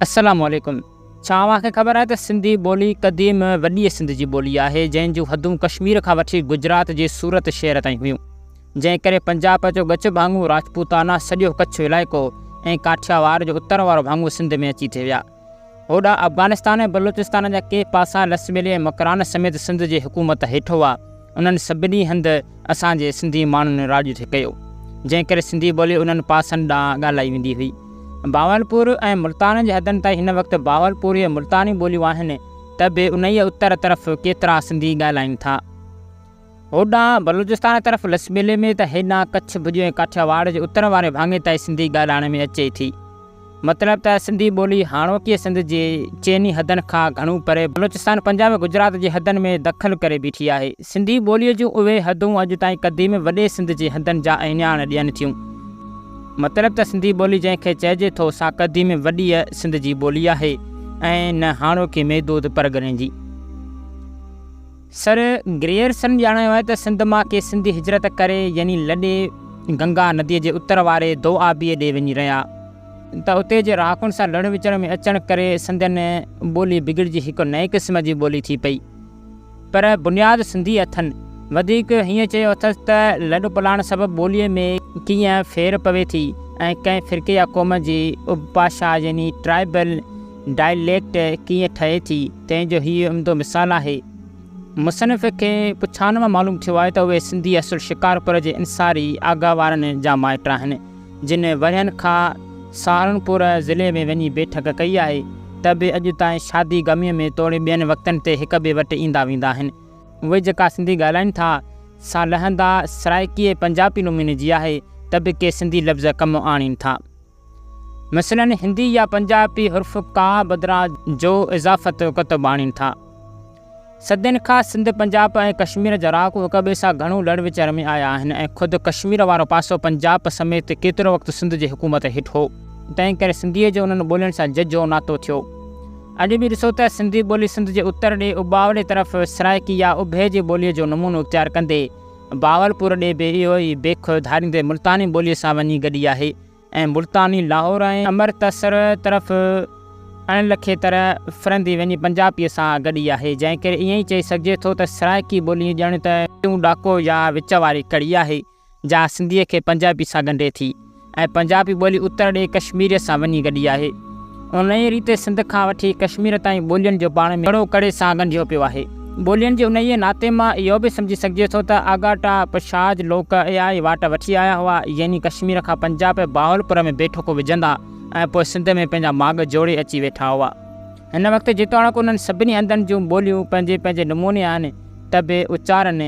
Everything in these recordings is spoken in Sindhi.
السلام عليڪم ڇا اوهان کي خبر آهي ته سنڌي ٻولي قديم وڏيء سنڌ جي ٻولي آهي جنهن جون حدون ڪشمير کان وٺي گجرات جي سورت شهر تائين هيون جنهن ڪري پنجاب جو ڳچ ڀاڱو راجپوتانا سڄو ڪڇ علائقو ۽ ڪاٺياواڙ جو اتر وارو ڀاڱو سنڌ ۾ اچي ٿي ويا. هوڏانهن افغانستان ۽ بلوچستان جا ڪي پاسا لسٻيلي ۽ مڪران سميت سنڌ جي حڪومت هيٺ هئا. انهن سڀني هنڌ اسان جي سنڌي ماڻهن راڄ ٿي ڪيو، جنهن ڪري سنڌي ٻولي انهن پاسن ڏانهن ڳالهائي ويندي هئي. بهاولپور ۽ ملتان جي حدن تائين هن وقت بهاولپوري ۽ ملتاني ٻوليون آهن ته به انهيء اتر طرف ڪيترا سنڌي ڳالهائين ٿا. هوڏانهن بلوچستان طرف لسٻيلي ۾ ته هيڏانهن ڪڇ، ڀڄ ۽ ڪاٺياواڙ جي اتر واري ڀاڱي تائين سنڌي ڳالهائڻ ۾ اچي ٿي. مطلب ته سنڌي ٻولي هاڻوڪيء سنڌ جي چئني حدن کان گهڻو پري بلوچستان، پنجاب ۽ گجرات جي حدن ۾ دخل ڪري بيٺي آهي. سنڌي ٻوليء جون اهي حدون اڄ تائين قديم وڏي سنڌ جي حدن جا اهڃاڻ ڏين ٿيون. مطلب ته سنڌي ٻولي جنهن کي چئجي ٿو سا قديم وڏيء سنڌ جي ٻولي آهي ۽ نه هاڻوڪي محدود پرڳڻي جي. سر گريئرسن ڄاڻايو آهي ته سنڌ مان ڪي سنڌي هجرت ڪري يعني لڏي گنگا نديء جي اتر واري دوآبيء ڏي وڃي رهيا ته اتي جي رهاڪن سان لڙ وچڙ ۾ اچڻ ڪري سندن ٻولي بگڙجي هڪ نئين قسم جي ٻولي ٿي پئي پر بنياد سنڌي اٿن. وڌيڪ هيئن چيو اٿس ته لڏپلاڻ سبب ٻوليء ۾ ڪيئن ڦير پوي ٿي ۽ ڪنهن فرقي يا قوم جي اپڀاشا يعني ٽرائبل ڊائليڪٽ ڪيئن ٺهي ٿي، تنهن جو هيء عمدو مثال آهي. مصنف کي پڇاڻ مان معلوم ٿيو آهي ته اهي سنڌي اصل شڪارپور جي انصاري آغا وارن جا مائٽ آهن، جن ورهين کان سهارنپور ضلعي ۾ وڃي بيٺڪ ڪئي آهي، ته به اڄ تائين شادي غميء ۾ توڙي ٻين وقتن تي هڪ ٻئي وٽ ايندا ويندا آهن. اهي جيڪا سنڌي ڳالهائين ٿا، سا لهندا سرائيڪي ۽ پنجابي نموني جي آهي، ته به ڪي سنڌي لفظ ڪم آڻين ٿا. مثلاً هندي يا پنجابي حرف ڪا بدران جو اضافت ڪتب آڻين ٿا. صدين کان سنڌ، پنجاب ۽ ڪشمير جا رهاڪو هڪ ٻئي سان گهڻو لڙ وچڙ ۾ آيا آهن ۽ خود ڪشمير وارو پاسو پنجاب سميت ڪيترو وقت سنڌ جي حڪومت هيٺ هو. تنهن ڪري سنڌيء جو انهن ٻولين سان ججهو ناتو ٿيو. اڄ به ڏسو ته سنڌي ٻولي سنڌ جي اتر ڏي اٻاوڙي طرف سرائيڪي يا اڀي جي ٻوليء جو نمونو اختيار ڪندي بهاولپور ڏي به اهو ئي بيک ڌاريندي ملتاني ٻوليء سان وڃي گڏي آهي. ۽ ملتاني لاهور ۽ امرتسر طرف اڻ لکي طرح ڦرندي وڃي پنجابيء سان گڏي آهي، جنهن ڪري ائين ئي چئي سگهجي ٿو ته سرائيڪي ٻولي ڄڻ ته ٽيون ڏاڪو يا وچ واري ڪڙي آهي، جا سنڌيء کي پنجابي سان ڳنڍي ٿي ۽ پنجابي ٻولي اتر ڏي ڪشميريء سان وڃي گڏي آهي. انهيء ريت سنڌ کان وٺي ڪشمير تائين ٻولين جو پاڻ ۾ ڪڙو ڪڙي سان ڳنڍيو پيو آهي. ٻولين جي انهيء ناتي مان اهو به سمجهي سگهجي ٿو ته آڳاٽا پشاج لوڪ اها ئي واٽ وٺي آيا هئا، يعني ڪشمير کان پنجاب ۽ بهاولپور ۾ بيٺڪون وجهندا ۽ پوء سنڌ ۾ پنهنجا ماڳ جوڙي اچي ويٺا هئا. هن وقت جيتوڻيڪ انهن سڀني هنڌن جون ٻوليون پنهنجي پنهنجي نموني آهن ته به اچارن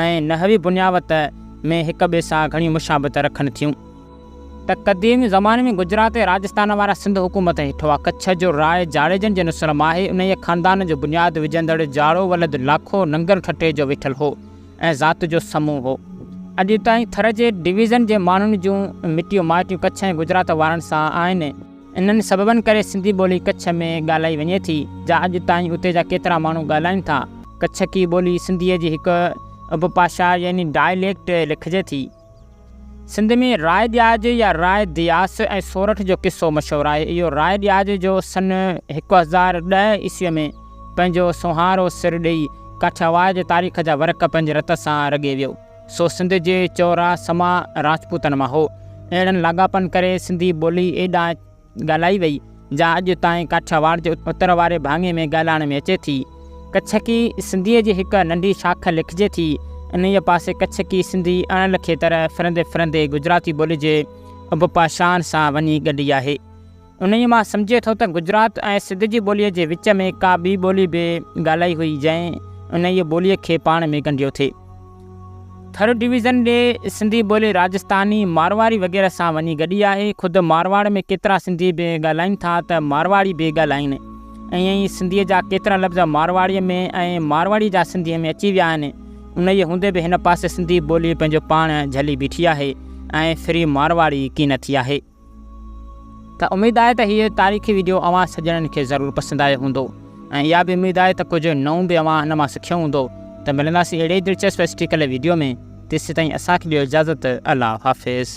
۽ نحوي بنياوت ۾ هڪ ٻئي سان گهڻي مشابهت رکن ٿيون. ته قديم زماني ۾ گجرات ۽ راجستان وارا سنڌ حڪومت هيٺ هئا. ڪڇ جو راء جاڙيجن جي نسل مان آهي. انهيء خاندان جو بنياد وجهندڙ جاڙو ولد لاکو ننگر ٺٽي جو ويٺل هو ۽ ذات جو سمون هو. اڄ تائين ٿر جي ڊويزن جي ماڻهن جون مٽيون مائٽيون ڪڇ ۽ گجرات وارن سان آهن. انهن سببن ڪري سنڌي ٻولي ڪڇ ۾ ڳالهائي وڃي ٿي، جا اڄ تائين اتي جا ڪيترا ماڻهو ڳالهائين ٿا. ڪڇڪي ٻولي سنڌيء جي هڪ اپڀاشا يعني ڊائليڪٽ ليکجي ٿي. سنڌ ۾ راء ڏياج يا راء دياس ۽ سورٺ جو قصو مشهور آهي. اهو راء ڏياج جو سن 1010 عيسويء ۾ پنهنجو سونهارو سر ڏيئي ڪاٺياواڙ جي تاريخ جا ورق پنهنجي رت سان رڳي ويو. سو سنڌ جي چورا سما راجپوتن مان هو. اهڙن لاڳاپن ڪري سنڌي ٻولي ايڏانهن ڳالهائي وئي، جا اڄ تائين ڪاٺياواڙ جي اتر واري ڀاڱي ۾ ڳالهائڻ ۾ اچي ٿي. ڪڇڪي سنڌيء جي هڪ ننڍي شاخ ليکجي ٿي. انهيء پاسي ڪڇڪي سنڌي اڻ لکي طرح ڦرندي ڦرندي گجراتي ٻولي جي اپڀاشائن سان وڃي گڏي آهي. انهيء مان سمجهجي ٿو ته گجرات ۽ سنڌ جي ٻوليء جي وچ ۾ ڪا ٻي ٻولي به ڳالهائي هئي، جنهن انهيء ٻوليء کي پاڻ ۾ ڳنڍيو ٿي. ٿر ڊويزن ڏي سنڌي ٻولي راجستاني، مارواڙي وغيره سان وڃي گڏي آهي. خود مارواڙ ۾ ڪيترا سنڌي به ڳالهائين ٿا ته مارواڙي به ڳالهائين. ائين ئي سنڌيء جا ڪيترا لفظ مارواڙيء ۾ ۽ مارواڙيء جا سنڌيء ۾ اچي ويا آهن. انهيء هوندي به هن پاسي سنڌي ٻولي پنهنجو پاڻ جهلي بيٺي آهي ۽ ڦري مارواڙي ڪين ٿي آهي. ته اميد آهي ته هيء تاريخي وڊيو اوهان سڄڻن کي ضرور پسند آيو هوندو ۽ اها به اميد آهي ته ڪجهه نئون به اوهان هن مان سکيو هوندو ته ملنداسين اهڙي ئي دلچسپ اسٽيڪل وڊيو ۾ تيسيتائين اسان کي ڏيو اجازت الله حافظ.